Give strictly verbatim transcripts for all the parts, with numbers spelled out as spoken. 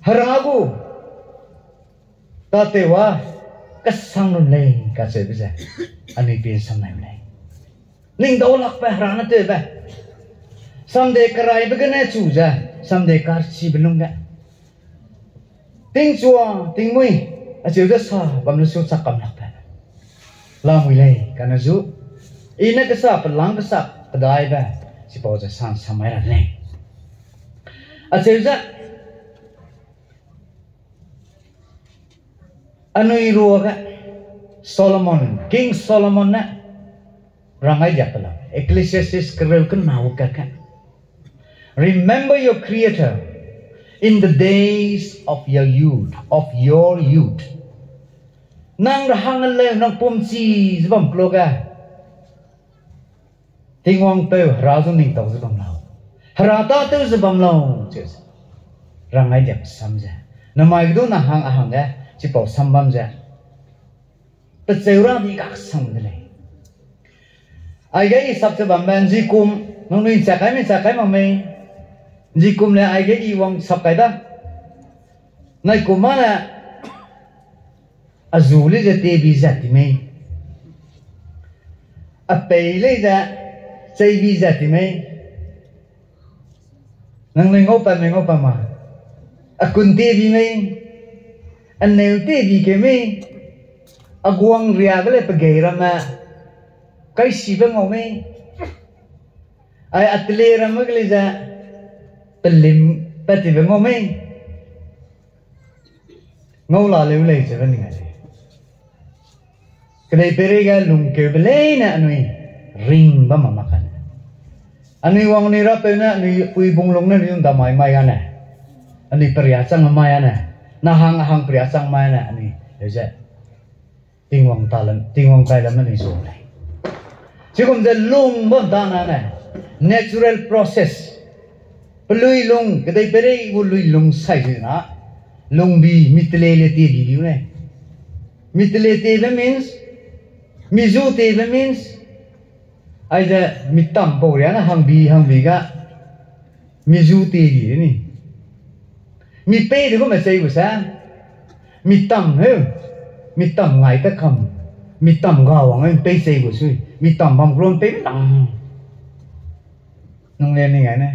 Hera gu tâtew a kesang lun lei kacheube ze, anui pi ’nsam nai lei. Ning dau lakbe Hera ne tewbe. Samde keraibe gene chu ze, samde karchibe lungge. Tingchua, tingmui, acheu ze sa bam lu su chak kam lakbe. Lamui lei, kane zu. I ne kesa, pelang kesa, pedaibe, chipau ze san samai ra lei. Acheu ze, anui ruage Solomon, King Solomon ne rang ai diak pe la, Ecclesiastes kereu kena gu kat ge, Remember your Creator in the days of your youth, of your youth. Nang ra hang leu, nang pumchi ze bam klo ge, Tingwang peu Hera zu ning tau ze bam lau. Hera tâtew ze bam lau, cheu ze. Rang ai diak sam ze. Namai ge du na hang a hangge, chipau sam bam ze. Pecheu ra di kak sang de lei. Aige i sap ze bambe nzikum, nangnui nchak kai mei, nchak kai mak mei. Nzikum le aige i wang sap kai da. Naikum mâ ne, a zu lei ze tebi zat ti mei. A pei lei ze, cheibi zat ti mei. Nangnui ngau pa mei, ngau pa ma. A kun tebi mei. A neu tebi keu mei. A guang riabe le pegei ramme. Kaisibe ngau mei. Ai a tele ramme ge lei ze, pelim pat tibe ngau mei. Ngau la leu lei chebe ning ai lei. Kedeipeirei ge lungkeube leine anui ring bam ma mak kane. Anui wang anui rapeu ne, anui pui bung lung ne, anui ’ndamai mai gane. Anui peria chang mai ane. Na hang a hang peria chang mai ane, anui leu ze. Tingwang ta lam, Tingwang tai lam anui zu lei. Chigum ze lung bam dana ne, natural process. Pelui lung, kedeipeirei gu lui lung sai zena, lungbi, mi tele le tebi biu lei. Mi tele tebe means, mi zu tebe means, aize mi tam pau riane hangbi, hangbi ga, mi zu tebi ni. Mi pei de gu me chei gu se. Mi tam heu. Mi tam ngai ta kam. Mi tam ga wang heu, pei chei gu sui. Mi tam bam kron pei lang. Nung le ni ngai ne.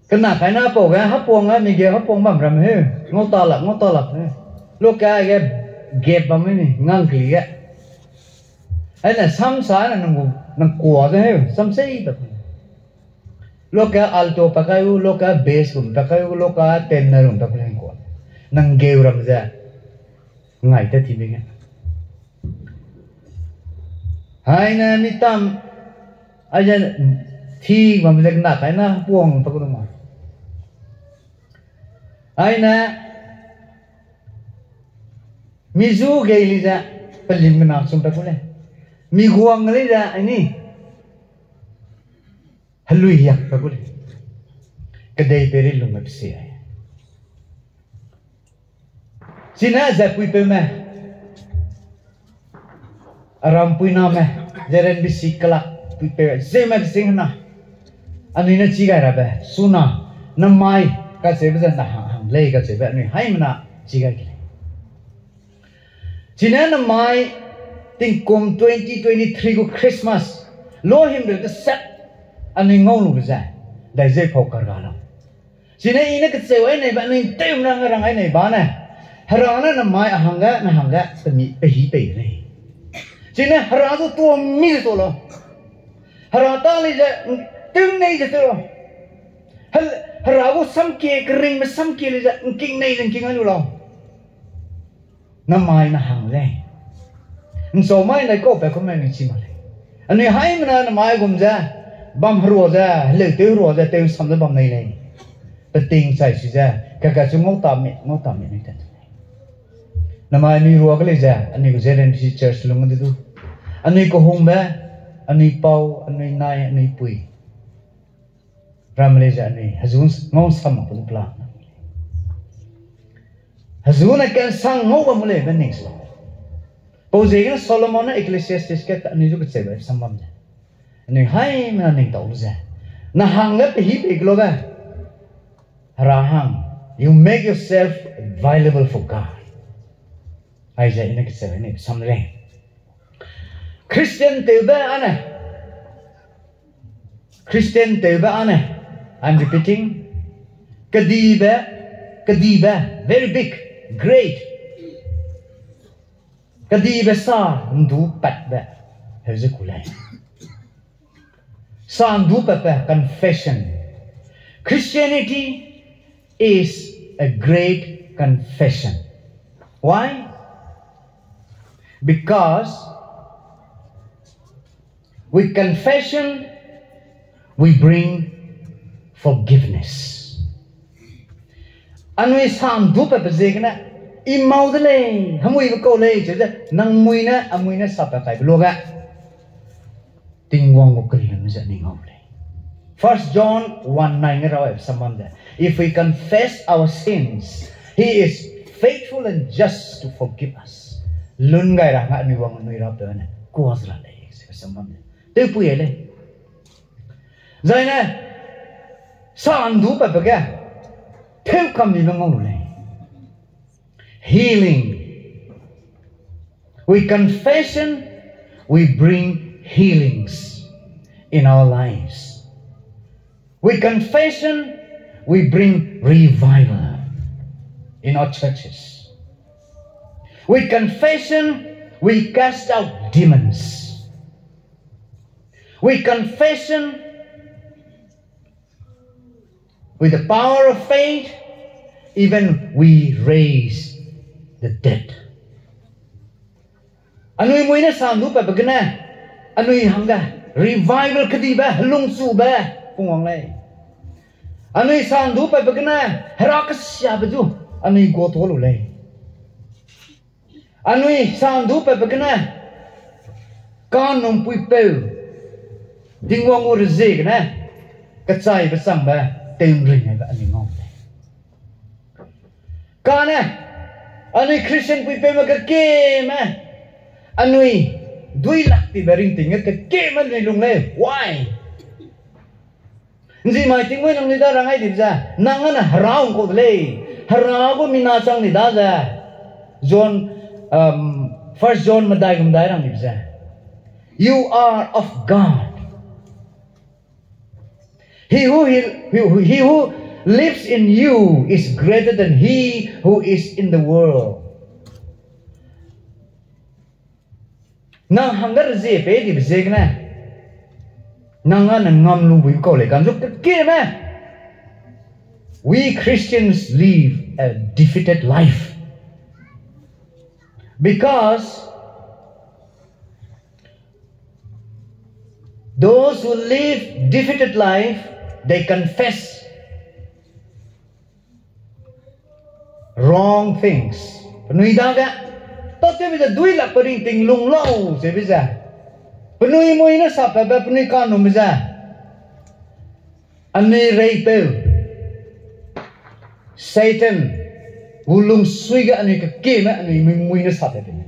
Kena kaina pau ge, hapuang ga, mi ge hapuang bam ram heu. Ngau ta lak, ngau ta lak heu. Luka ge gap bam ni, ngang keli ge. Aine sam sa ne nang gu, nang kua ze heu, sam sei ta. Luka alto pa kai u, luka bass gum pa kai u, luka tenor gum pa kai u kua. Nang geu ram ze. Ngai ta ti mi ge. Haine mi tam, aize, thi bam ze kena kaina puang pa gu ma. Haine, mi zu gei lei ze, pelim kena chum pa gu lei. Mi guang lei ze, aini. Helui hiak pa gu lei. Kedeipeirei lungme pe si ai. Chine ze puipeume. Aram puiname. Ze ren bi si kelak puipeu. Zeme kesing hena. Anui ne chi gai rabe. Suna. Namai. Kacheube ze na hang hang lei kacheube. Anui haimena chi gai ke lei. Chine namai tingkum twenty twenty-three gu Christmas, lo himreu teset, anui ngau lube ze, dai zeu pau karga lau. Chine i ne kecheu ai nei ba, anui tew mrang rang ai nei ba ne, Hera ne namai a hangge, na hangge, pemi, pehî pei de lei. Chine Hera zu tuâ mi ze tuâ lau. Hera tâ lei ze, tew nei ze tew lau. Hel-, Hera gu samkie, keringbe samkie lei ze, ngking nei ze ngking ai lu lau. Namai na hang lei. Nchau mai nai kau pa kume anui chi mak lei. Anui haimena namai gum ze, bam herua ze, heleu tew herua ze, tew sam ze bam nei lei. Peting chai si ze, kaka chu ngau ta mi, ngau ta mi anui tat lei. Namai anui ruage lei ze, anui gu Z N B C church lung de du. Anui kehungbe, anui pau, anui nai, anui pui. Ram lei ze anui, hezu ngau sam mak pe du plan. Hezu ne kansang ngau bam gu lei be ning se lau. Pau ziegene Solomon ne Ecclesiastes ge anui zu kecheu bai sam bam ze. Anui haimena ning tau lu ze. Na hangge pehî pei kelo ge. Hera hang, you make yourself available for God. Aize ine kecheu ne sam lei. Christian tewbe ane. Christian tewbe ane. I'm repeating. Kedibe, kedibe, very big, great. Kedibe sa ndu patbe. Heuze ku lei. Sa ndu patbe confession. Christianity is a great confession. Why? Because with confession, we bring forgiveness. Anui sa ndu patbe ziegene, I mau de lei, hemui be kau lei, ze, nang mui ne, amui ne sa pat kaibe luage. Tingwang gu keringme ze ning ngau lei. First John one nine ne rau sam bam ze, if we confess our sins, he is faithful and just to forgive us. Lun gai ra nga anui wang anui ra pe ne kua ze la lei, ze sam bam ze. Tewpui lei. Zaine, sa ndu patbe ge, tew kam ni me ngau lei. Healing. With confession, we bring healings in our lives. With confession, we bring revival in our churches. With confession, we cast out demons. With confession, with the power of faith, even we raise the dead. Anui mui ne sa ndu patbe gene, anui hangge revival kedibe, helungchube, pungwang lei. Anui sa ndu patbe gene, Hera kesiabe zu, anui guatuâ lu lei. Anui sa ndu patbe gene, kanumpuipeu, Tingwang gu rezie gene, kechaibe changbe, tewnring nebe anui ngau lei. Kane, anui Christian puipeume kekeme, anui duilak tibe ringting ge kekeme anui lung lei, why? Nzi mai tingmui nangnui da rang ai dibe ze, nang ane Hera ’ngkau de lei, Hera gu mina chang ni daze, John, um, First John medai gum dai rang dibe ze, you are of God. He who, he, he, he who lives in you is greater than he who is in the world. Nang hangge rezie pei dibe ziegene, nang ane ngam lu bui kau lei, kanzu kekeme. We Christians live a defeated life. Because those who live defeated life, they confess wrong things. Penui dage, tâtewbe ze duilakbe ringting lung lau, zebe ze. Penui mui ne sapatbe, penui kanumbe ze. Anui reipeu, Satan, gu lungsui ge anui kekeme, anui mui, mui ne sapatbe.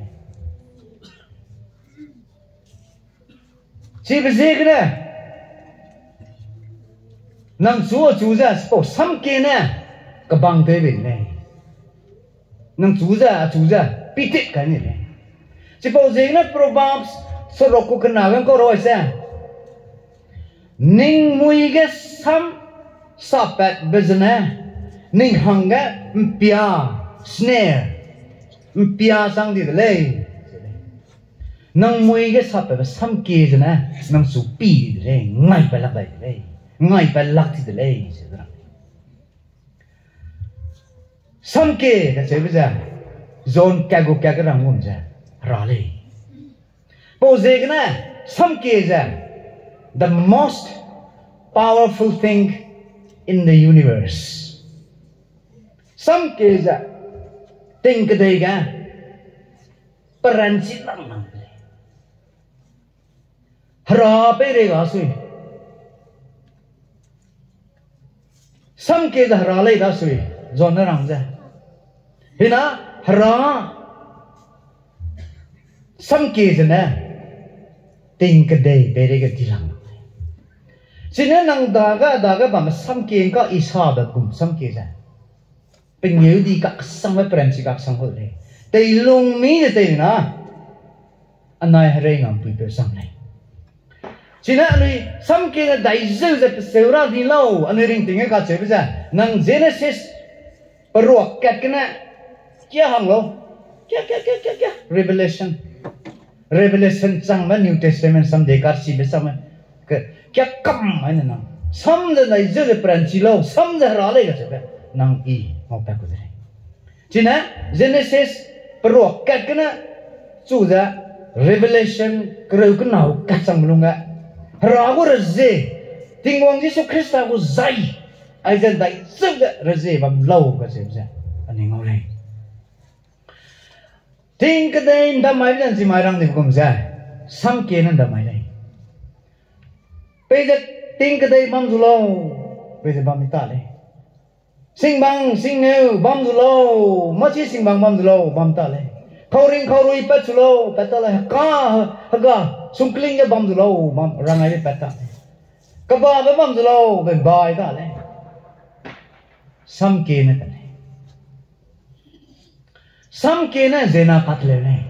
Chibe ziegene, nang chu achu ze, chipau samkie ne, kebang tewbe lei. Nang chu ze, achu ze, pitip kai ni lei. Chipau ziegene Proverbs seruk gu kena ge kau rau se. Ning mui ge sam sapatbe zene, ning hangge ’mpia, snare, ’mpia chang di de lei. Nang mui ge sapatbe samkie zene, nang chu pi di de lei, ngaipat lak dai de lei, ngaipat lak di de lei, ze rang. Samkie kacheube ze, John kat gu kat ge rang gum ze, Hera lei. Pau ziegene, samkie ze, the most powerful thing in the universe. Samkie ze, ting kedei ge, peranchi lang lang de lei. Hera peirei ga sui. Samkie ze Hera lei dasui, John ne rang ze. Hina Hera samkie zene ting kedei peireige di lang lei. Chine nang dage, dage bamme samkie ngka I sabe gum samkie ze, pengeu di kaksangbe peranchi kaksang kau de lei. Teilung mi de tei na, anai herei ngam puipeu sang lei. Chine anui samkie ne daizeu ze peseu ra di lau, anui ringting ge kacheube ze, nang Genesis peruak kat gene kia hang lau. Kia, kia, kia, kia, kia. Revelation. Revelation changme New Testament samde karchibe changme. Ke, kia kam mai ne nang. Sam ze daizeu ze peranchi lau, sam ze Hera lei kacheube. Nang I ngaupat ku de lei. Chine Genesis peruak kat gene chu ze Revelation kereu kenau kat changbe lungge Hera gu rezie, Tingwang Jisu Khrista gu zai, aize daizeu ze rezie bam lau kacheube ze, anui ngau lei. Ting kedei ndam maibe ze nchi mai rang dibe gum ze, samkie ne ndam mai lei. Peize ting kedei bam zu lau, peize bam mi ta lei. Singbang singneu bam zu lau, mâchi singbang bam zu lau, bam ta lei. Kauring kaurui pat zu lau, pat ta lei. Heka, hega, sungkling ge bam zu lau, bam, rang ai pat ta lei. Kebabe bam zu lau, be bai ta lei. Samkie ne ta lei. Samkie ne ziena kat leu lei.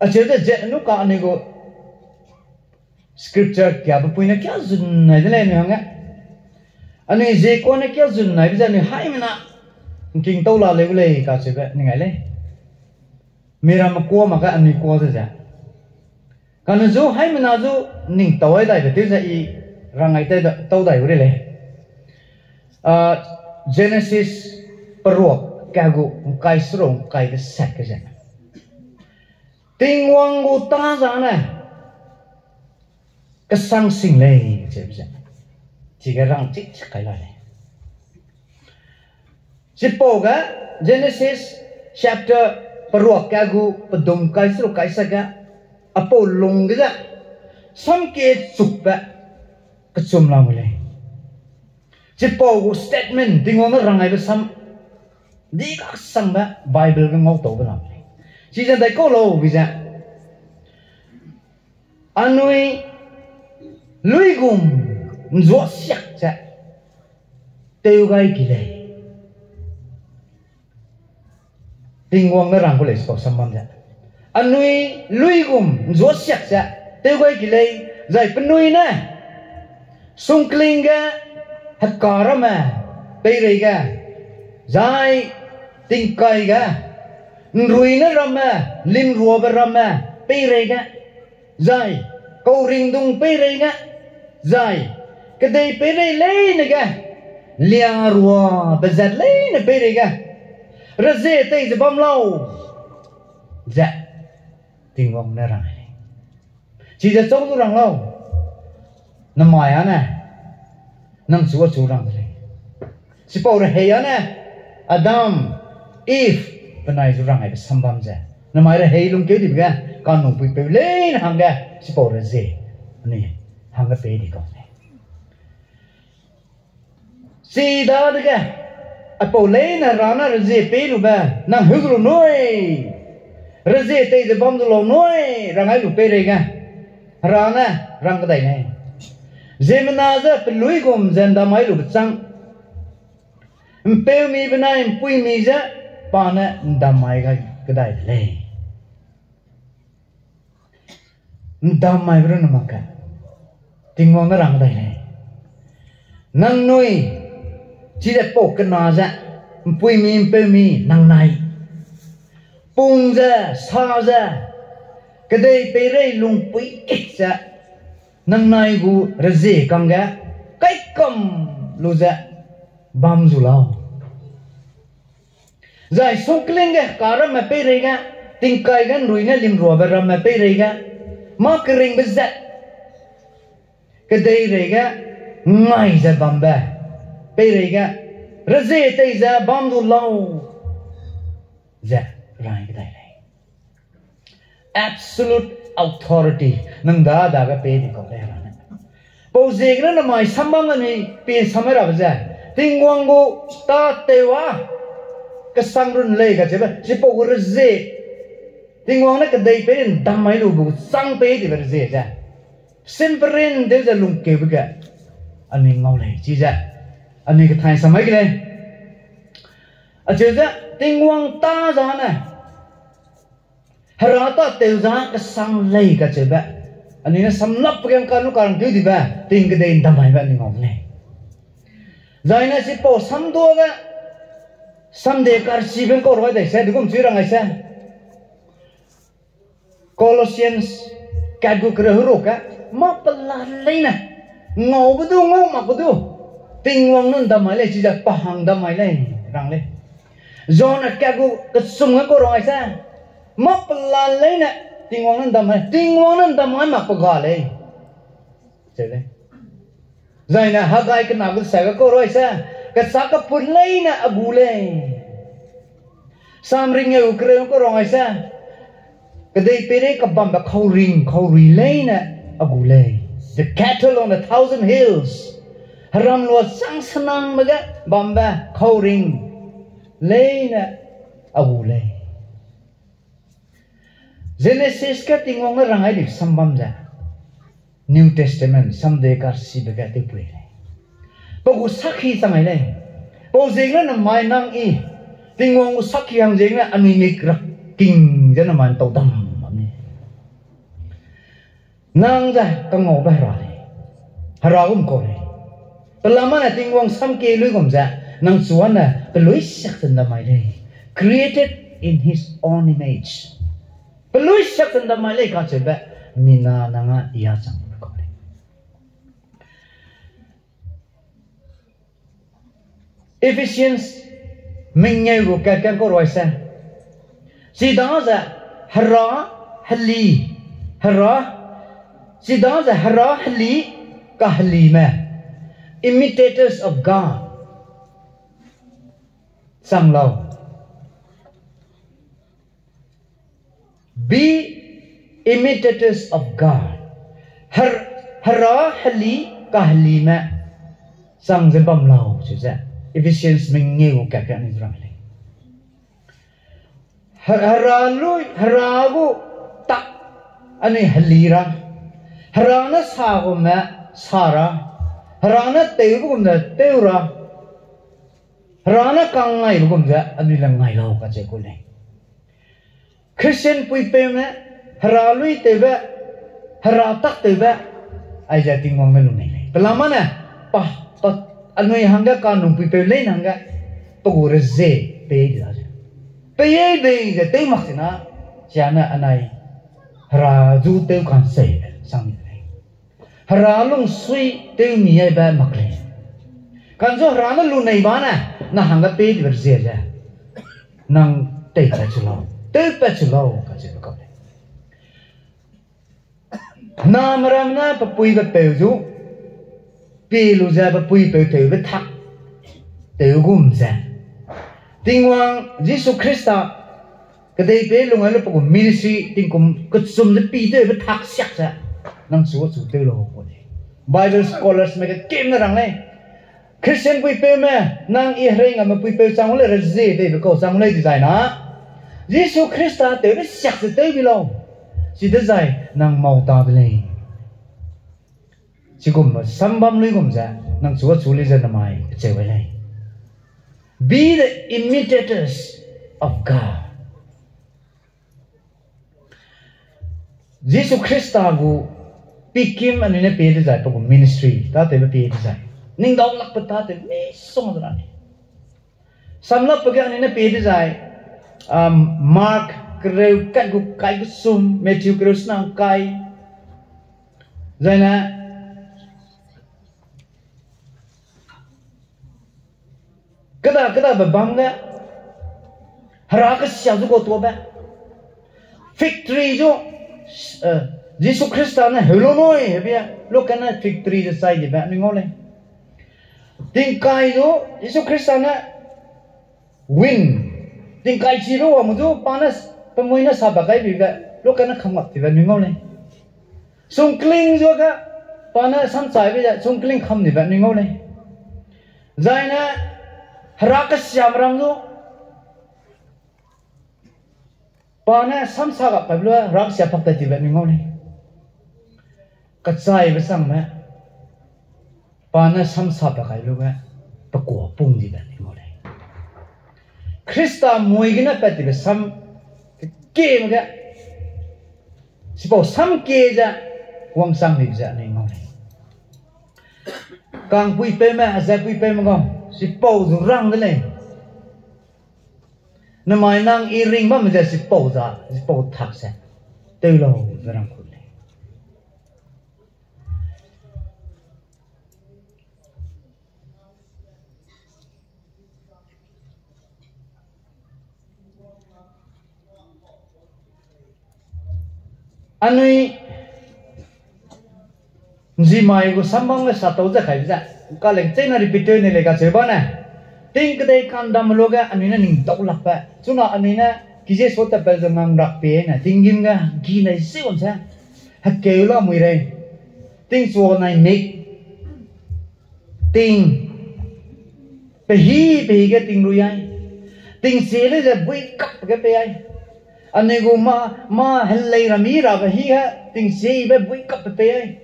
Acheu ze ze nu ka anui gu scripture kiabe pui ne kia zun nai de lei anui hangge. Anui zie kuâ ne kia zun naibe ze anui haimena ngking tau la leu lei kacheube ning ai lei. Miramme kuâ mak ge anui kuâ ze ze. Kane zu haimena zu ning tau ai daibe tew ze I rang ai tau dai gu rei lei. Ah, Genesis peruak ka gu ngkai seruk ngkai deset ke ze, Tingwang gu tâ zane kesang sing lei, kacheube ze. Chige rang chi chi kai la lei. Chipau ge Genesis chapter peruak ka gu pedum kai seruk kai set ge, apau lung ge ze samkie chukbe kechum lamui lei. Chipau gu statement Tingwang ne rang aibe sam di kaksangbe Bible ge ngau taube lamui lei. Chize daikau lau bi ze, anui luigum nzuasiak ze tew gai ki lei. Tingwang ne rang gu lei chipau sambam ze, anui luigum nzuasiak ze tew gai ki lei, zai penui ne sungkling ge, heka ramme peirei ge, zai tingkai ge, nrui ne ramme, limruabe ramme peirei ge, zai kauringdung peirei ge, zai kedei peirei leine ge, liaruabe zat leine peirei ge, rezie tei ze bam lau, ze Tingwang ne rang lei. Chize chau du rang lau, namai â ne, nang chu achu rang de lei. Chipau rehei â ne, Adam, Eve, penai zu rang aibe sambam ze, namai rehei lungkeu dibe ge, kanungpuipeu leine hangge chipau rezie, anui hangge pei di kau lei. Chidadege, aipau leine Hera ne rezie pei lube, nang heu lu nui, rezie tei ze bam du lau nui, rang ai lu peireige, Hera ne rang kedai lei. Ziemmena je peluigum ze ’ndamai lube châng, ’mpeumi benai ’mpuimi je pa ne ’ndamai gai kedai de lei. ’Ndamaibe runne mak ge, Tingwang ne rang dai lei. Nangnui, chide pau kena ze, ’mpuimi, ’mpeumi, nang nai, pung ze, sa ze, kedei peirei lungpui kit ze, nang nai gu rezie kangge, kaikam lu ze, bam zu lau. Zai sungkling ge heka ramme peireige, tingkai ge ’nrui ne limruabe ramme peireige, mâ keringbe zat, kedeireige, ngai ze bambe peireige, rezie tei ze bam du lau ze rai kedai lei. Absolute authority, nang dadage pei di kau lei Hera ne. Pau ziegene namai sambam ge anui pie samai rabe ze, Tingwang gu tâtew â kesang run lei kacheube, chipau gu rezie, Tingwang ne kedei peireî ’ndam mai lu bu chang pei dibe rezie ze, simperin tew ze lungkeube ge, anui ngau lei, chize anui kethai samai ke lei. Acheu ze, Tingwang tâ zane, Hera tâtew za kesang lei kacheube, anui ne samlapbe ge ’ngka nu karangkeu dibe, ting kedei ’ndam maibe anui ngau de lei. Zaine chipau samduage, samde karchibe ’ngkau rui dai se, degum chui rang ai se. Colossians kat gu kereu heruk ge, mâ pela leine, ngaube du, ngau makbe du, Tingwang ne ’ndam mai lei, chize pa hang ’ndam mai lei, rang lei. John kat gu kechum ge kau rang ai se, mâ pela leine, Tingwang ne ’ndam mai, Tingwang ne ’ndam mai makbe ga lei. Cheu lei. Zaine Haggai kena gu sa ge kau rui se, kechâ keput leine a gu lei. Sam ringeu kereu kau rang ai se, kedei peireî kebambe kauring kaurui leine a gu lei. The cattle on a thousand hills. Heram lua chang senangbe ge bambe kauring leine a gu lei. Genesis ge Tingwang ne rang ai di sambam ze, New Testament samde karchibe ge tewpui lei. Pe gu sakhi chang ai lei. Pau ziegene namai nang i, Tingwang gu sakhi hang ziegene anui mik ra king ze namai ’ntau dam bam ni. Nang ze kangaube Hera lei. Hera gum kau lei. Pelamane Tingwang sam kie luigum ze, nang chuane pelui siak ze ’ndam mai lei. Created in his own image. Pelui siak ze ’ndam mai lei kacheube, mina nang â i â chang kau lei. Ephesians mengeu gu kat ge kau rui se, chidaze Hera heli, Hera, chidaze Hera heli kahelime, imitators of God chang lau. Be imitators of God. Her-, Hera heli kahelime chang ze bam lau, chize Ephesians mengeu gu kat ge anui rang lei. Her-, Hera lui, Hera gu tak anui heli ra, Hera ne sa gume sa ra, Hera ne tewbe gum ze tew ra, Hera ne kang ngaibe gum ze anui le ngai lau kacheu ku lei. Christian puipeume Hera lui tewbe, Hera tak tewbe, aize Tingwang ne lunei lei. Pelamane, pa, pa, anui hangge kanung puipeu leine hangge, pe gu rezie pei di da ze, pei bei ze tew mak sena, chiane anai Hera zu tew kansei sang ni de lei. Hera lungsui tew mi aibe mak lei. Kanzu Hera ne lunei bane, nang hangge pei dibe rezie ze, nang teipat chu lau, tewpat chu lau kacheube kau lei. Nameramme ne pe puibe peu zu, pie lu ze pe puipeu tewbe tak tew gum ze, Tingwang Jisu Khrista kedei pei lung ai lu pe gu ministry tingkum kechum ze pi tewbe tak siak ze, nang chu achu tew lau kau lei. Bible scholarsme kekim ne rang lei. Christian puipeume, nang i heringamme puipeu chang gu lei, rezie teibe kau chang gu lei dizai na, Jisu Khrista tewbe siak ze tew bi lau. Chidezai nang mau ta de lei. Chigum sambam luigum ze, nang chu achu lei ze namai kacheu ai lei. Be the imitators of God. Jisu Khrista gu pikim anui ne pie dezai, pe gu ministry tâtewbe pie dezai, ningdaulakbe tâtew misongga de ra lei. Samlakbe ge anui ne pie dezai, um, Mark kereu kat gu kai kesum, Matthew kereu sena kai, zaine keda kedabe bam ge, Hera kesia zu kau tuabe. Fig tree zu, eh, Jisu Khrista ne heu lu nui hebe, lukane fig tree ze chai dibe anui ngau lei. Tingkai zu, Jisu Khrista ne wind, tingkai chibe wang mu zu pa ne, pe mui ne sa ba kai bibe, lukane kam ngap dibe anui ngau lei. Sungkling zu ge, pa ne samchaibe ze sungkling kam dibe anui ngau lei. Zaine, Hera kesiame ram zu, Pa ne samsa gap kaibe lu, raksia pak tat tibe anui ngau lei. Kechaibe sangme, pa ne samsa pa kai lu ge, pe kua pung dibe anui ngau lei. Khrista mui gene pat tibe sam, keme ge, sipau sam kie ze, wangchang dibe ze anui ngau lei. Kangpuipeume, azepuipeume gau, sipau zu rang de lei. Namai nang i ring bamme ze sipau za, sipau tak ze, tew lau ze rang ku lei. Anui nzimai gu sambang le satau ze kaibe ze, kaleng cheina repeat tew ne lei kacheu bane. Ting kedei kandam luge anui ne ning dau lakbe. Chuna anui ne kize so tatpat ze ngang rak pie ne. Tinggîm ge gi nai si wam se. Hekeu la mui rei. Tingchua nai mik. Ting. Pehi, pehi ge ting rui ai. Tingsie le ze bui kap ge pei ai. Anui gu mâ, mâ helei ra mi rabe hi ge tingsiebe bui kap pe pei ai.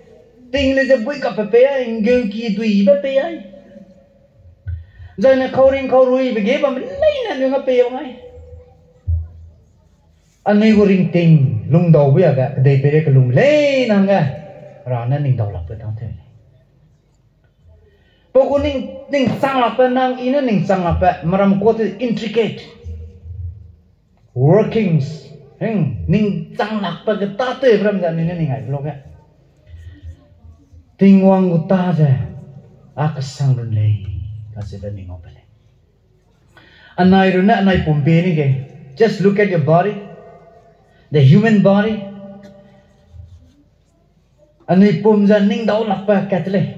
Ting le ze bui kap pe pei ai, nggeuki duibe pei ai. Zai ne khauring khauruibe ge bam leine anui ga pei wang ai. Anui gu ringting lungdaube age kedei peirei kelum lei nang ge, Hera ne ning dau lakbe tang tew lei. Pe gu ning, ning chang lakbe nang i ne ning chang lakbe, meram kuâ te intricate workings, hing, ning chang lakbe ge tâtewbe ram ze anui ne ning aibe luge. Tingwang gu tâ ze, a kesang run lei, kacheube ning ngau pe lei. Anai runne anai pum pie ni ge. Just look at your body, the human body. Anui pum ze ning dau lakbe kat lei.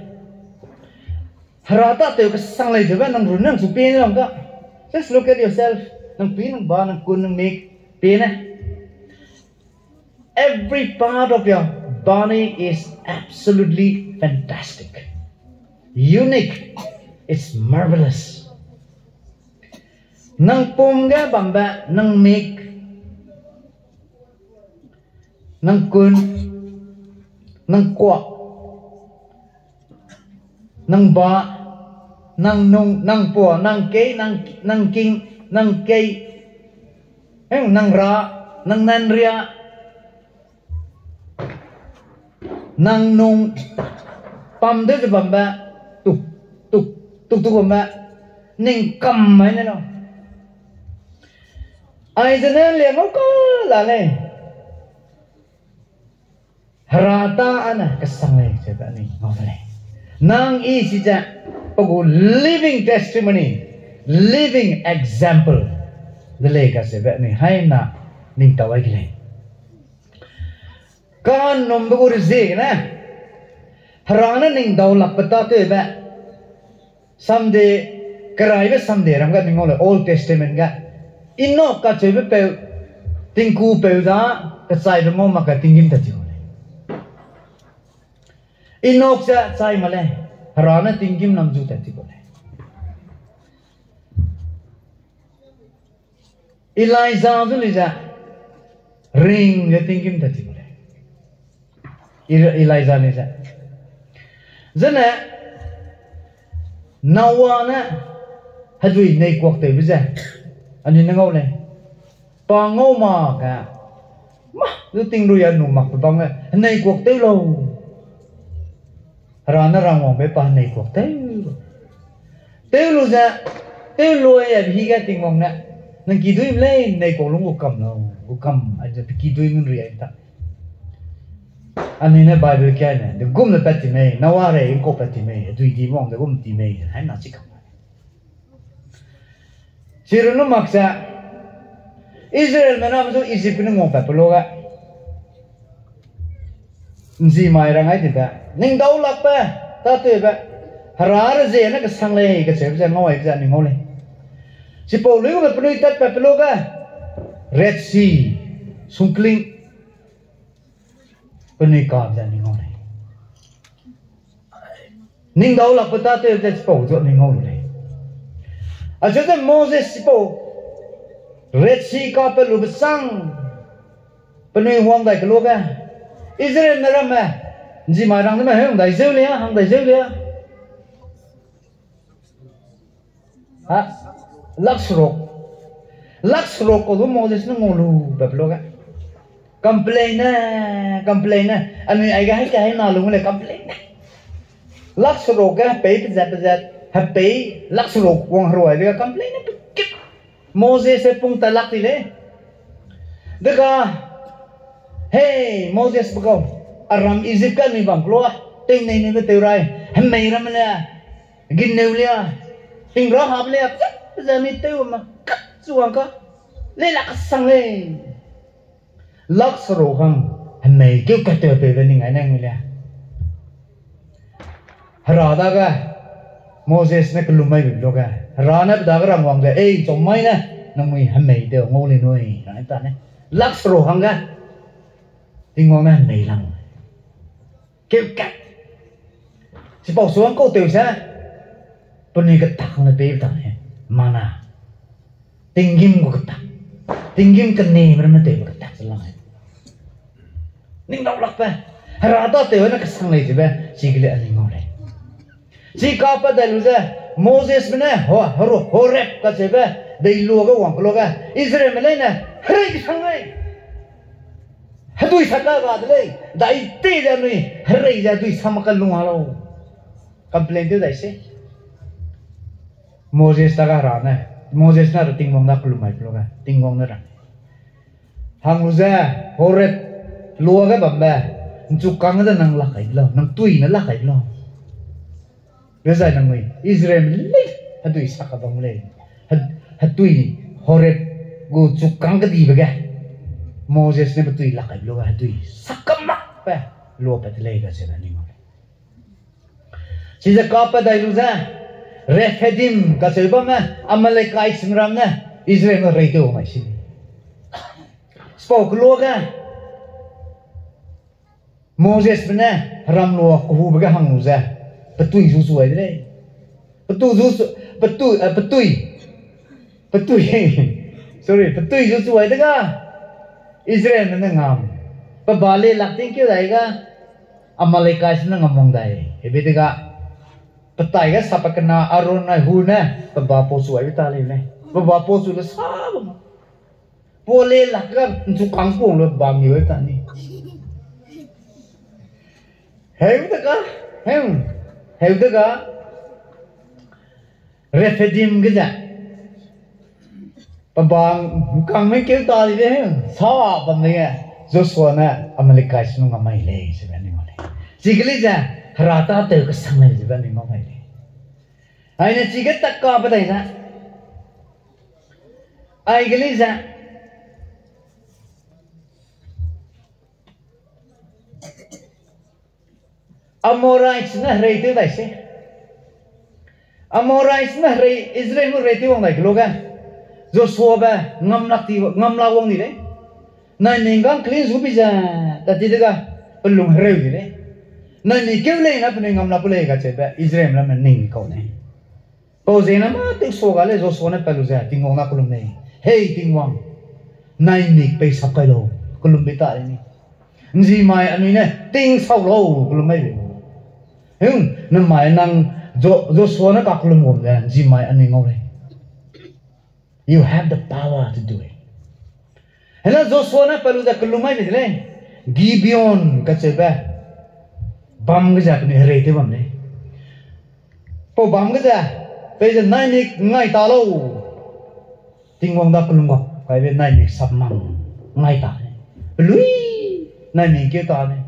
Hera tâtew kesang lei zeube nang runne nang chu pie ni lam ga. Just look at yourself. Nang tui, nang ba, nang kun, nang mik, pie ne. Every part of your body is absolutely fantastic, unique, it's marvelous. Nang pum ge bambe, nang mik, nang kun, nang kuak, nang ba, nang nung, nang pua, nang kei, nang, nang king, nang kei, heng, nang ra, nang nanria, nang nung, pam de ze bambe, tuk, tuk, tuk, tuk bambe, ning kam mai ne lau. Aizene lia ngau ka la lei. Hera tâ ane kesang lei zeube anui ngau de lei. Nang i si ze, pe gu living testimony, living example de lei kacheube anui haina ning tau ai de lei. Ka'nnumbe gu reziegene, Hera ne ning dau lakbe tâtewbe, samde, keraibe samde ram ge ning ngau lei Old Testament ge. Enok kacheube peu, tingku peu za, kechaibe ngau mak ge tinggîm tat ti gu lei. Enok ze chai mak lei, Hera ne tinggîm lam zu tat ti gu lei. Elija zu le ze, ring ze tinggîm tat ti gu lei. E-, Elija le ze. Zene, Noa ne, hedui neikuak tewbe ze, anui ne ngau lei. Pa ngau mak ge, mâ, zu tingrui a nu makbe bam ge, heneikuak tew lau. Hera ne rangwangbe pa heneikuak tew. Tew lu ze, tew lu aibe hi ge Tingwang ne, nang kiduîme lei, heneikuak lung gu kam lau, gu kam, aize pe kiduîme nrui ai ta. Anui ne Bible kia ne, de gum ne pat ti mei, Noa rei ngkau pat ti mei, hedui di wang de gum ti mei, haina chi kam. Chirunne mak ze, Israelme name zu Ijip ne nguapatbe luge, nzimai ra ngai dibe, ning dau lakbe, tâtewbe, Hera rezie ne kesang lei kacheube ze ngau aibe ze anui ngau lei. Chipau luigube penui tatpatbe luge, Red Sea, sungkling, penui ka ze anui ngau lei. Ning dau lakbe tâtew ze chipau zu anui ngau lu lei. Acheu ze Moses chipau Red Sea kapat lube sang, Penui wang dai keloa ge, Israelme ramme, nzimai rang de me hang dai zeu lia, hang dai zeu lia. Ha, lak seruk. Lak seruk kau du Moses ne ngau lu be pe luage. Complain ne, complain ne. Anui aige hai ka hai na lung le complain ne. Lak seruk ge hepei pezat pezat, hepei lak seruk wang heruai de ga complain ne pe kit. Moses e pung ta lak di lei. Dega, hei, Moses pe kau, aram Egypt ge anui bam keloa, tei nei nei be tew rai, hemei ramme le, ginneu lia, hingra hap lia, zat, zat mi tew ma, kat zu wang ka, lei lak kesang lei. Lak seruk hang, hemei keu kat tew peibe ning ai ne ngui le. Hera dage, Moses ne kelum mai be luage, Hera ne pe dage rang wang ze, ei, chau mai ne, nangnui hemei tew ngau lei nui, rang ta ne. Lak seruk hangge, Tingwang ne hemei lang. Keu kat. Chipau suang kau tew ze, penui ketak hang le pei ta ne. Mana. Tinggîm gu ketak. Tinggîm keneme ramme tewbe ketak ze lang. Ning dau lakbe. Hera tâtew ne kesang lei zebe, chigele anui ngau lei. Chi kapat dai lu ze, Mosesme ne, ho, Horo-, Horeb kacheube, deiloa ge wang keloa ge, Israelme leine, herei kesang lei. Hedui sa ka ga de lei, dai te ze anui, herei ze hedui sa mak ka lung a lau. Complain tew dai se. Moses dage Hera ne, Moses ne ra Tingwang da kelum mai keloa ge, Tingwang ne ra. Hang lu ze, Horeb, loa ge bambe, nchukâng de nang lak kai de lau, nang tui ne lak kai de lau. Dezai nangnui, Israelme lei, hedui sak ka bam lei. He-, hetui, Horeb gu chukâng kedibe ge. Moses ne pe tui lak kai lu ge, hetui sak ka makbe, loa pat de lei kacheube ning ngau lei. Chize kapat dai lu ze, Rephidim kacheu bamme, Amalekites ram ne, Israelme rei tew mai si. Chipau keloa ge, Mosesme ne, heram loa kehube ge hang lu ze, petui zu chu ai de lei. Petui zu chu, petui, eh, petui. Petui, sorry, petui zu chu ai de ga. Israelme ne ngam. Pe ba le lak tingkeu dai ga. Amalekites ne ngam wang dai. Hebe de ga. Petai ge sap kena Aaron nai Hur ne, pe ba pau chu ai ta lei ne. Pe ba pau chu le sa bam. Pau le lak ga nchukâng pung lu bam ni ai ta ni. Heu de ga, heu, heu de ga, Rephidim ge ze. Pe ba ngkangme keu ta di de, sa bam de ge, Joshua ne Amalekites nu ngam mai lei, zebe ni ngau lei. Chige lei ze, Hera tâtew kesang lei, zebe ni ngau mai lei. Aine chige tak ka pe dai ze. Aige lei ze. Amorites ne herei tew dai se. Amorites ne herei, Israel gu herei tew wang dai keloa ge. Joshuabe ngam lak ti, ngam lak wang di lei. Nai ning gang clean zu bi ze, tat ti de ga, pelung hereu di lei. Nai ni keu lei na penui ngam lak ku lei kacheube, Israel ramme ning kau lei. Pau ziegene mâ tewsua ga lei Joshuabe ne pat lu ze, Tingwang na kelum lei. Hei Tingwang, naimik pei sap kai lau, kelum bei ta lei ni. Nzimai anui ne, ting sau lau, kelum mai lei. Heng, namai nang Jo-, Joshuabe ne kakelum gum ze, nzimai anui ngau lei. You have the power to do it. Hela Joshuabe ne pat lu ze kelum mai bei de lei. Gibeon kacheube. Bam ge ze penui herei tew bam lei. Pau bam ge ze, peize naimik ngai ta lau. Tingwang da kelum gap, kaibe naimik sap mang ngai ta lei. Pelui, naimik keu ta lei.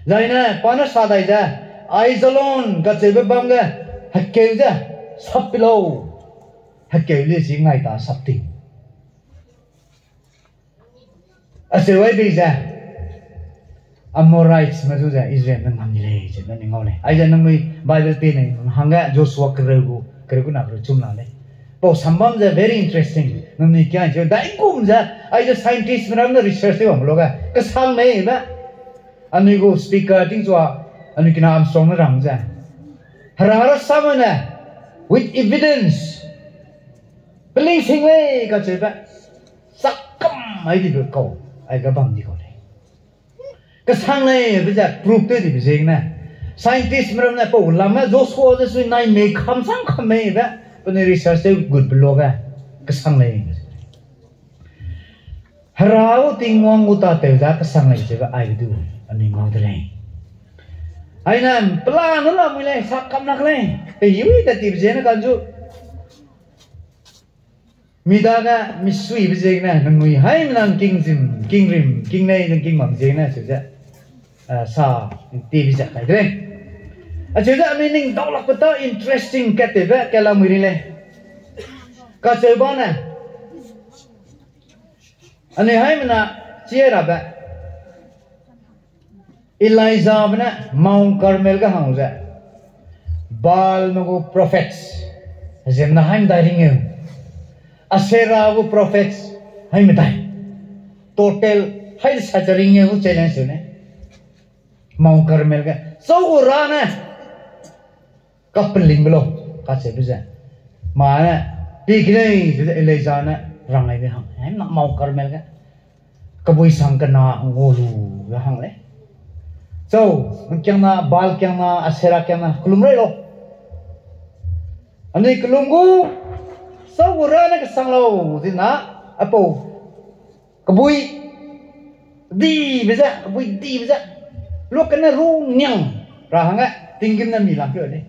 Zaine, pa ne sa dai ze, Aijalon kacheube bam ge, hekeu ze, sap pi lau. Hekeu le si ngai ta sap ting. Acheu ai bei ze, Amorites me zu ze Israel ne ngam ni lei, ze ne ngau lei. Aize nangnui Bible pie ne hangge Joshua kereu gu, kereu gu na kereu chum la lei. Pau sambam ze very interesting. Nangnui kia ze, dai kum ze, aize scientist me ram ne research tew wang lu ge, kesang mei be. Anui gu speaker tingchua, anui kina Armstrong ne rang ze. Hera rasam ne, with evidence. Peling sing lei kacheube. Sakam ai dibe kau. Ai ga bam di kau lei. Kesang lei be ze proof tew dibe ziegene, scientistme ramme pau lamme Joshua ze sui nai mei kam sang kam mei be, penui research tew gut be luage, kesang lei be ze. Hera gu Tingwang gu tâtew ze kesang lei ze be ai du, anui ngau de lei. Aine, plan ne lamui lei, sa kam lak lei, pe hiwi tat tibe ziegene kanzu. Mi dage misuibe ziegene nangnui haimena kingzim, kingrim, kingnei, nang king bam ziegene acheu ze, ah, sa, tibe ze kai de lei. Acheu ze anui ning daulakbe ta interesting kat tewbe kat lamui ri lei. Kacheu bane, anui haimena chi rabe Elijahbe ne Mount Carmel ge hang ze, Baalme gu prophets, ziemmena haimedai ringeu, Asherah gu prophets, haimedai, total hai sa ze ringeu gu challenge ne, Mount Carmel ge, chau gu ra ne, kapelingbe lau, kacheube ze. Mane, pi kelei ze Elijah ne, rang aibe hang, haimena Mount Carmel ge. Kebui sang kena ngau lu ge hang lei. Chau, nang kiangna, Baal kiangna, Asherah kiangna, kelum rai lau. Anui kelum gu, chau gu ra ne kesang lau, zina, apau. Kebui, dibe ze, kebui dibe ze. Luakene ru niang, ra hangge, tinggîm ne mi lang keu lei.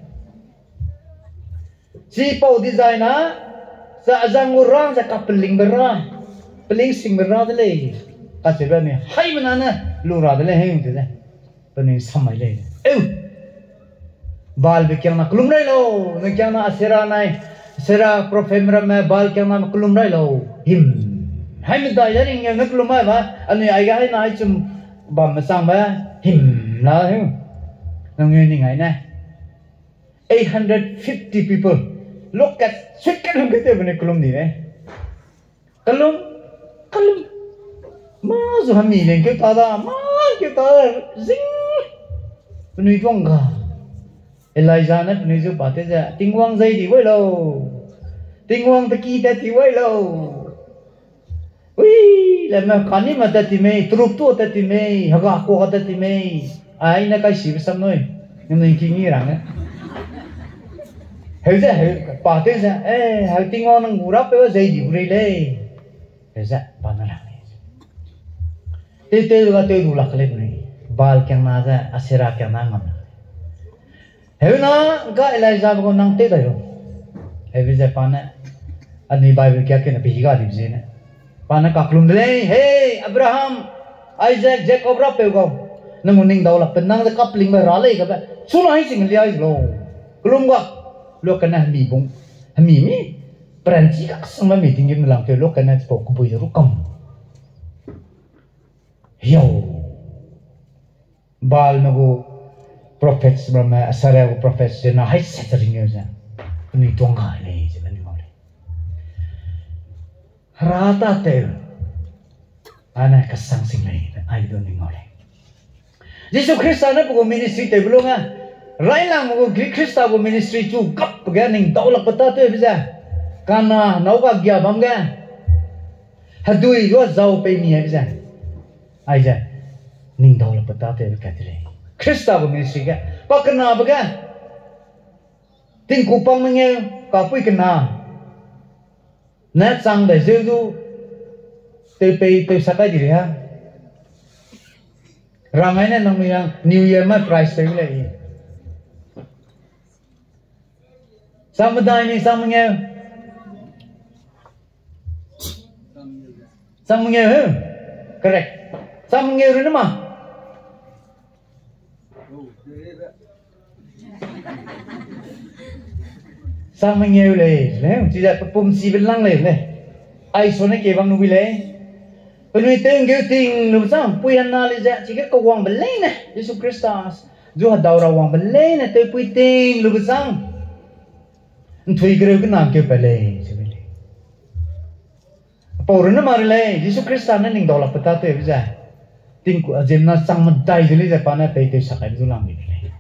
Chipau dezaine, sa azang gu ra ze kapelingbe ra, pelingsingbe ra de lei. Kacheube anui haimena ne lu ra de lei heng ze ze. Penui sam mai lei. Eu! Baalbe kiangna kelum rai lau, nang kiangna Asherah nai, Asherah prophetme ramme Baal kiangname kelum rai lau. Him. Haimedai de ringneu ne kelum mai ba, anui aige haina haichum bambe changbe, him la heu. Nangnui ning ai ne. Eight hundred fifty people. Lokat, suikat lungkeu tewbe ne kelum di lei. Kelum, kelum. Mâ zu hemi leng keu ta da, mâ keu ta da, zing. Penui tuang ga. Elijah ne penui zu pa te ze, Tingwang zei di wai lau. Tingwang teki tat ti wai lau. Ui, leme kanime tat ti mei, trup tu tat ti mei, hega kua tat ti mei. Ai ne kaisibe sam nui. Nang nui ki ngi rang e. Heu ze, heu, pa te ze, eh, heu Tingwang nang gu rapeu zei di gu rei lei. Heu ze, pa ne rang lei. Tew tew ga tew du lak lei penui. Baal kiangna ze, Asherah kiangna ngam lei. Heuna, ga Elijahbe gu nang tew dai lu. Heube ze pa ne, anui Bible kia kene pe hi ga dibe ziegene. Pa ne kakelum de lei, hei, Abraham, Isaac, Jacob rapeu gau. Nang gu ning daulakbe nang ze kapelingbe ra lei gabe. Chuna hi ching liai ze lau. Kelum ga, luakene hemi bung, hemi mi. Peranchi kaksangbe mi tinggîm lang keu luakene chipau kebui ze ru kam. Hiau. Baalme gu prophets ramme, Asherah gu prophets ze na hai set ringeu ze. Penui tuang ga lei ze be ning ngau lei. Hera tâtew. Ane kasang sing lei, ai du ning ngau lei. Jisu Khrista ne pe gu ministry tewbe lungge, railangme gu Gri-, Khrista gu ministry chu gap ge ning daulakbe tâtewbe ze. Kana, nâu ga gia bam ge. Hedui zua zau pei mi aibe ze. Aize, ning daulakbe tâtewbe kat de lei. Khrista gu ministry ge, pa kenabe ge. Tingku pang mengeu, kapui kena. Ne chang dai zeu du, tew pei, tew sak kai di lei ha. Rangai ne nangnui yang New Year mai prize tew lei. Chang medai mi chang mengeu. Chang mengeu, he? Correct. Chang mengeu runne ma. Chang mengeu lei, lei, chize pe pumchibe lang lei, lei. Ai sone ke bam nu bi lei. Penui tew'nggeu ting lube chang, pui hena lei ze, chige kawangbe leine, Jisu Khrista, zu hedau ra wangbe leine, tewpui ting lube chang. Nthui kereu kena keu pat lei, chibe lei. Pau runne ma re lei, Jisu Khrista ne ning daulakbe tâtewbe ze. Tingku, a, ziemmena chang medai de lei ze pa ne pei tew sak kai du lam di lei.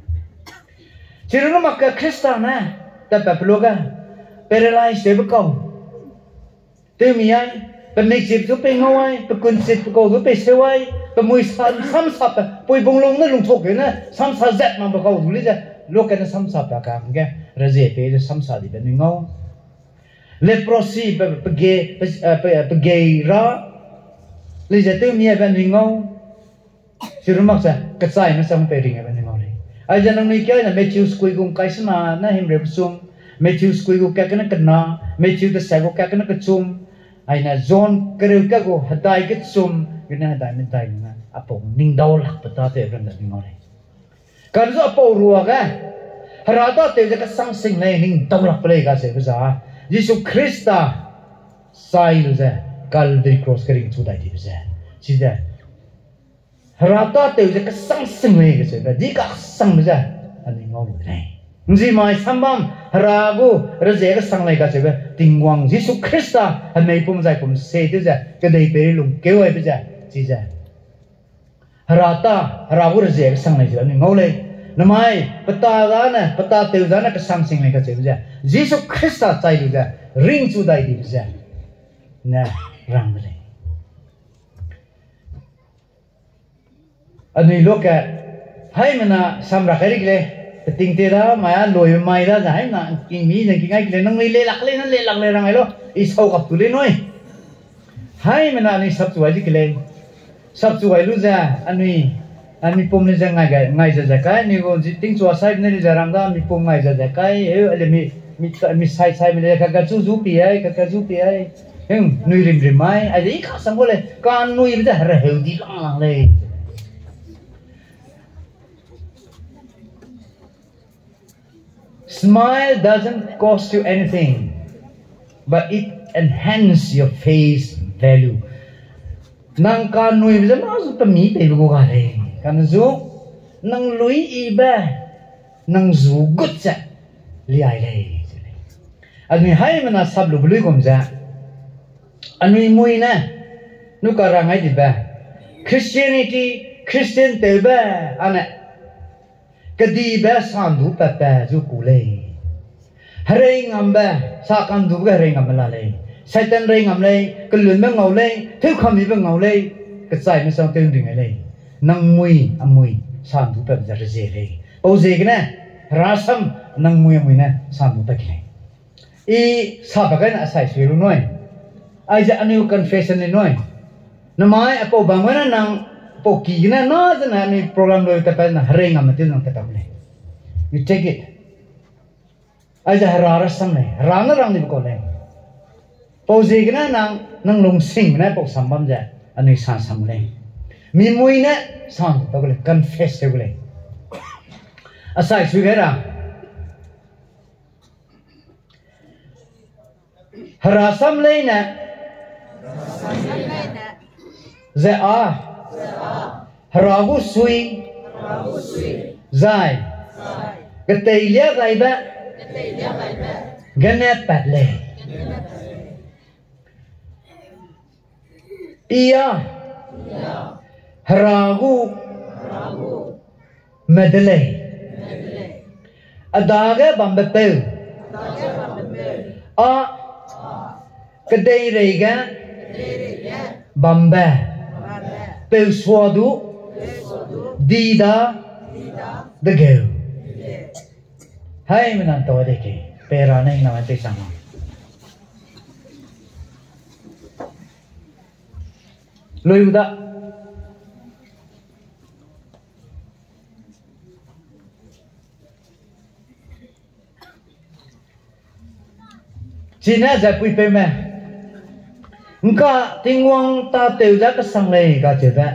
Chi runne mak ke Khrista ne, tatpat pe luage, paralyze tewbe kau. Tewmi ai, Pe mik chip zu pei ngau ai, pe kun chip pe kau zu pei seu ai, pe mui sam, samsape, pui bunglung ne lungthok ge ne, samsa zat makbe kau zu lei ze, luakene samsape ka hangge, rezie pei ze samsa dibe anui ngau. Leprosy pe, pe ge, pe, eh, pe, pe gei ra, lei ze tew miebe anui ngau. Chiru mak ze, kechaime chang pei ring ebe anui ngau lei. Aize nangnui kia ne Matthew skui gu ngkai sena ne himreu kechum, Matthew skui gu kat kene kena, Matthew desa gu kat kene kechum, aine John kereu kat gu hedai kechum, gene hedai medai ne, apau ningdau lakbe tâtew ram ze anui ngau lei. Kane zu apau ruage, Hera tâtew ze kesang sing lei, ningdau lakbe lei kacheube za, Jisu Khrista chai lu ze, Calvary Cross keringchu dai dibe ze, chize, Hera tâtew ze kesang sing lei kacheube, di kasangbe ze, anui ngau lu de lei. Nzi mai sambam, Hera gu rezie kesang lei kacheube, Tingwang Jisu Khrista, hemeipum zaipum se tew ze, kedeipeirei lungkeu aibe ze, chize, Hera tâ, Hera gu rezie kesang lei ze anui ngau lei. Namai, pe tâ zane, pe tâtew zane kesang sing lei kacheube ze, Jisu Khrista chai lu ze, ringchu dai dibe ze, ne, rang de lei. Anui luage, haimena samra kai ri ke lei, peting te da, mai a luibe mai da, ze haimena ngking mi ze ngking ai ke lei, nangnui lelak lei, na lelak lei rang ai lau, i sau kap tu lei nui. Haimena anui sapchu ai di ke lei. Sapchu ai lu ze, anui, a, mipum le ze ngai gai, ngai ze ze kai, anui gu zi tingchua saibe ne le ze rang da, mipum ngai ze ze kai, eu, ale mi, mi, mi sai saime le, kaka chu zu pi ai, kaka zu pi ai. Hing, nui rim rim mai, aize i kasang gu lei, kanuibe ze hereheu di lang lang lei. Smile doesn't cost you anything, but it enhance your face value. Nang kanuibe ze mâ zu pemi peibe gu ga lei. Kane zu, nang lui ibe, nang zu gut ze, liai lei, ze lei. Anui haimena sap lube luigum ze, anui mui ne, nu ka rang ai dibe, Christianity, Christian tewbe, ane, kedibe sandu patbe zu ku lei. Herei ngambe, sa kandube ge herei ngamme la lei. Satan rei ngam lei, kelunbe ngau lei, tewkamibe ngau lei, kechaime sang tew ring ai lei. Nang mui, a mui, sandu patbe ze rezie lei. Pau ziegene, Hera sam, nang mui a mui ne sandu pat ke lei. I sapa kai ne asai sui lu nui. Aize anui confession le nui. Namai apau bam gene nang, pau ki gene na zene anui program lui tatpat na herei ngamme tew nang tatpat lei. You take it. Aize Hera rasam lei, Hera ne rang dibe kau lei. Pau ziegene nang, nang lungsing gene pau sam bam ze, anui sa sam lei. Mi mui ne sam tau lei, confess tew lei. Asai sui gai ra. Hera sam leine, ze â, Hera gu sui, zai, keteilia gaibe, gene pat lei. I â, Hera gu me de lei. A dage bambe peu, â, kedeirei ge bambe peu sua du, di da, degeu. Haimena ntau de ke, pei ra ne hingnam tei chang ma. Lui u da. Chine zai puipeume, ngka Tingwang tâtew ze kesang lei kacheube,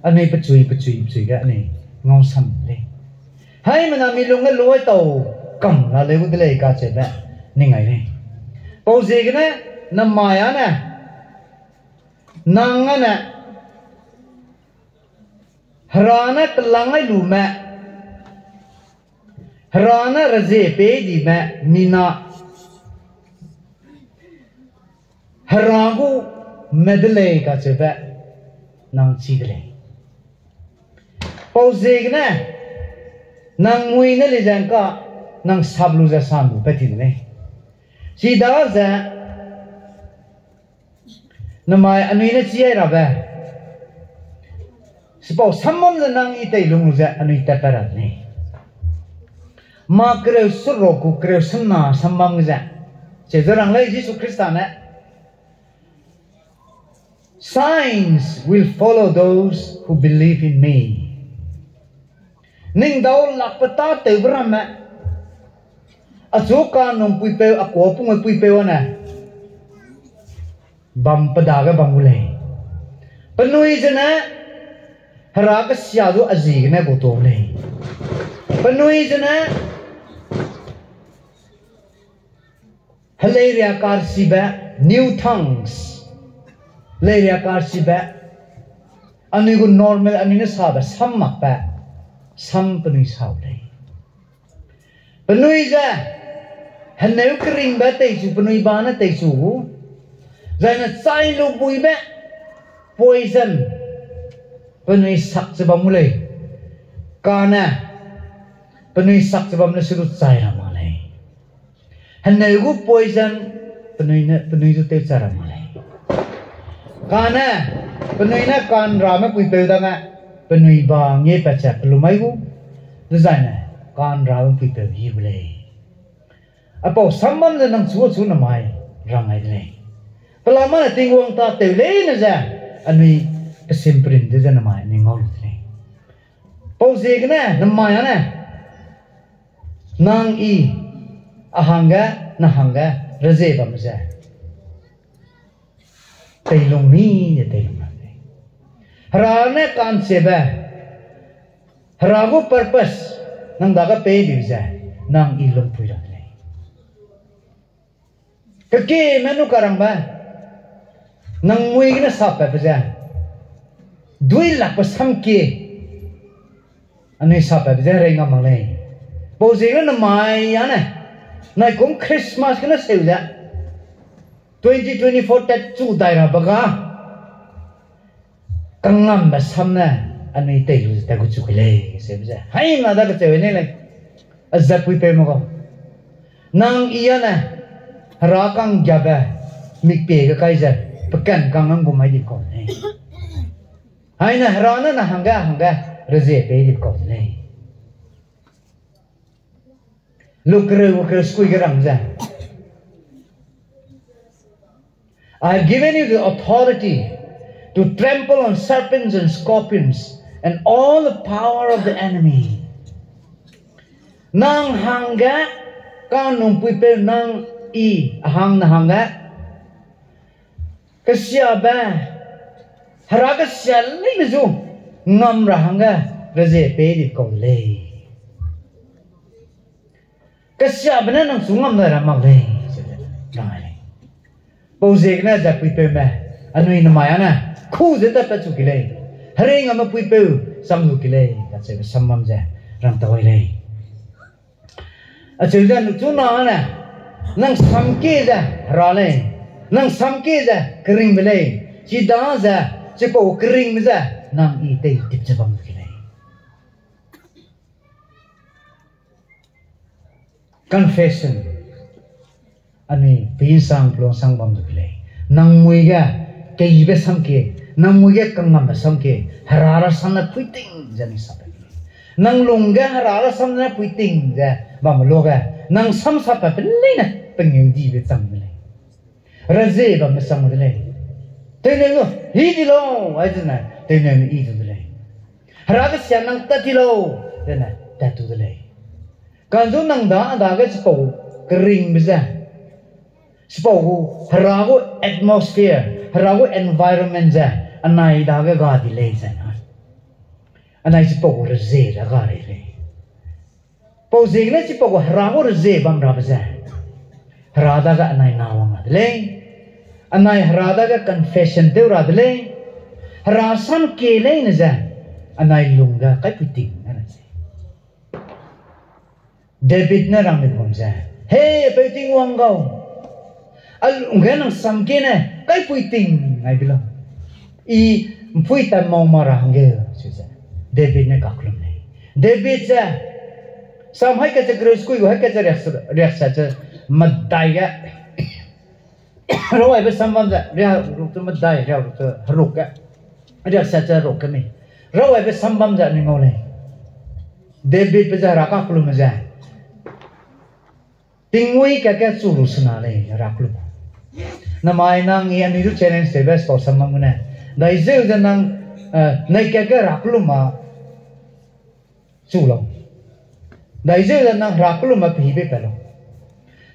anui pechui, pechui, pechui ge anui ngausam lei. Haimena mi lung ge luai tau kam la leu de lei kacheube, ning ai lei. Pau ziegene, namai â ne, nang â ne, Hera ne kelang ai lume, Hera ne rezie pei dime mina, Hera gu me de lei kacheube, nang chi de lei. Pau ziegene, nang mui ne lei ze ngka, nang sap lu ze sam lu pat ti de lei. Chidaze, Namai anui ne chi ai rabe, chipau sam bam ze nang i teilung lu ze anui tatpat ra de lei. Mark kereu seruk gu kereu sena sam bam ge ze, cheu ze rang lei Jisu Khrista ne, Signs will follow those who believe in me. Ning dau lakbe tâtewbe ramme, achu kanum puipeu, a kuâ pungme puipeu â ne bam pe dage bam gu lei. Penui zene Hera kesia du a ziegene gu tuâ gu lei. Penui zene heleiria karchibe, new tongues, leiria karchibe, anui gu normal, anui ne sabe sam makbe sam penui sau lei. Penui ze heneu keringbe teichu, penui ba ne teichu gu, zaine chai lu buibe poison penui sak ze bam gu lei. Kane penui sak ze bam ne se du chai ra mak lei. Heneu gu poison penui ne, penui du tewcha ra mak lei. Kane penui ne kanrame puipeu dage penui ba nge pat ze pelumai gu, dezaine kanrame puipeu yi gu lei. Aipau sam bam ze nang chu chu namai rang ai de lei. Pelama ne Tingwang tâtew leine ze anui pesim perin de ze namai anui ngau lu de lei. Pau ziegene namai â ne nang i a hangge, na hangge rezie bam ze teilung mi ze teilung ra de lei. Hera ne ka'nchibe, Hera gu purpose nang dage pei dibe ze nang i lungpui ra de lei. Kekieme nu karangbe, nang mui gene sapatbe ze, duilakbe samkie, anui sapatbe ze herei ngam mak lei. Pau ziegene namai â ne, naikum Christmas gene seu ze, twenty twenty-four tatchu dai rabe ga, kangambe sam ne anui tei lu ze tat gu chu ke lei, seube ze haimena da kacheu nei lei. A zat puipeume gau, nang i â ne Hera kanggiabe mikpie ge kai ze peken kang nang gu mai di kau de lei. Haine Hera ne na hangge hangge rezie pei di kau de lei. Luk kereu gu kereu sekui ge rang ze, I have given you the authority to trample on serpents and scorpions and all the power of the enemy. Nang hangge, kanum puipeu nang i a hang na hangge, kesiabe, Hera kesia leine zu ngam ra hangge rezie pei di kau de lei. Kesiabe ne nang chu ngam dai ra mak lei, ze rang ai lei. Pau ziegene zat puipeume, anui namai â ne, ku ze tatpat chu ke lei. Herei ngamme puipeu chang lu ke lei kacheube sam bam ze rang tau ai lei. Acheu ze nu chuna ne, nang samkie ze Hera lei, nang samkie ze keringbe lei, chidaze chipau keringbe ze nang i teitip ze bam ke lei. Confession. Anui peinsang peluangsang bam du ke lei. Nang mui ge keibe samkie, nang mui ge kangambe samkie, Hera rasam ne puiting ze anui sapbe lei. Nang lung ge Hera rasam ne puiting ze bambe luage, nang sam sapbe pe leine pengeu dibe chang de lei. Rezie bambe chang de lei. Tewneu nu, hî di lau, ai zene, tewneu nu i du de lei. Hera kesia nang tat ti lau, zene, tat tu de lei. Kanzu nang da, a dage chipau keringbe ze, chipau gu, Hera gu atmosphere, Hera gu environment ze, anai dage ga di lei ze na. Anai chipau gu rezie da ga rei lei. Pau ziegene chipau gu Hera gu rezie bam rabe ze, Hera dage anai na wang ra de lei. Anai Hera dage confession tew ra de lei. Hera sam kie leine ze, anai lung ge kaipui ting a lei. David ne rang di bam ze, Hei, Apeu Tingwang gau, a lung ge nang sam kie ne kaipui ting ai bi lau. I ’mpui ta mau ma ra hangge, chize David ne kakellum lei. David ze, Sam haî kat ze kereu sekui gu haî kat ze riak, riaksa ze medai ge, Rawaibe sambam ze, riak ruk tu medai, riak ruk tu heruk ge. Riak sat ze heruk ge mi. Rawaibe sambam ze anui ngau lei. Davidbe ze Hera kakellumbe ze, tingmuî kage chu lu sena lei Hera kellum. Namai nang i anui du challenge tewbe spau sambam gene. Daizeu ze nang, eh, nei kage Hera kellum ma chu lau. Daizeu ze nang Hera kellum ma pehi bei pat lau.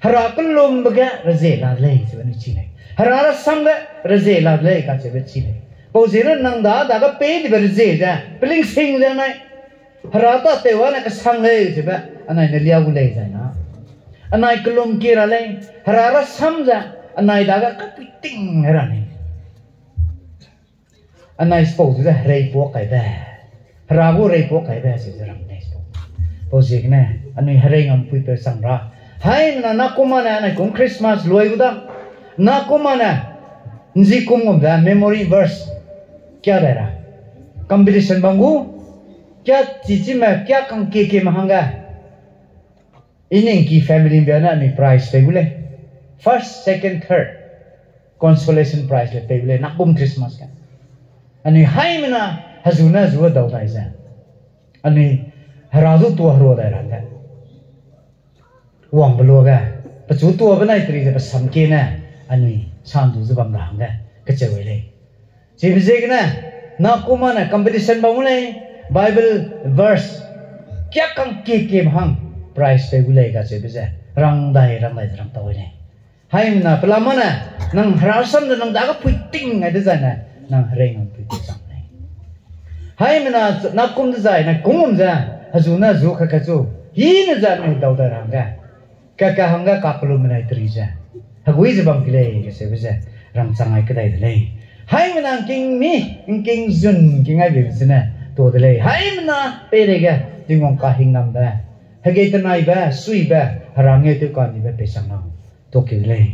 Hera kellumbe ge rezie la de lei cheube anui chi lei. Hera rasam ge rezie la de lei kacheube chi lei. Pau ziegene nang da, dage pei dibe rezie ze, pelingsing ze nai. Hera tâtew ane kesang lei cheube, anai ne liau gu lei zai na. Anai kellum kie ra lei, Hera rasam ze, anai dage kapuiting ra lei. Anai chipau du ze herei puak kaibe. Hera gu herei puak kaibe, se ze rang lei chipau. Pau ziegene, anui herei ngampuipeu chang ra. Haimena nakum ane anai kum Christmas lui gu da. Nakum ane, nzi kum gum ze memory verse. Kia dai ra. Competition bam gu. Kia chichime, kia kangkie kieme hangge. I ningki family mbia ne anui prize pei gu lei. First, second, third. Consolation prize le pei gu lei, nakum Christmas ge. Anui haimena, hezu ne hezu dau dai ze. Anui, Hera du tua herua dai ra hangge. Wangbe luage, pechu tuabe nai teri ze pe samkie ne, anui, sandu ze bam ra hangge, kacheu lei. Chibe ziegene, nakum ane competition bam gu lei, Bible verse, kia kangkie kieme hang, prize pei gu lei kacheube ze, rang dai, rang dai ze rang tau lei. Haimena, pelamane, nang Hera sam ze nang dage puiting ai dezaine, nang herei ngampuipeu chang lei. Haimena, nakum dezai, nai kum gum ze, hezu ne hezu kakachu, hine ze anui dau dai ra hangge. Kaka hangge kakellumme nai teri ze. Hegui ze bam ke lei, kacheube ze. Rangchang ai kedai de lei. Haimena ngking mi, ngking zun ngking ai beibe zene. Tuâ de lei. Haimena peireige, Tingwang kahingnambe. Hegei tenaibe, suibe, Hera ngeu tew kanibe peichang lau. Tuâ ke de lei.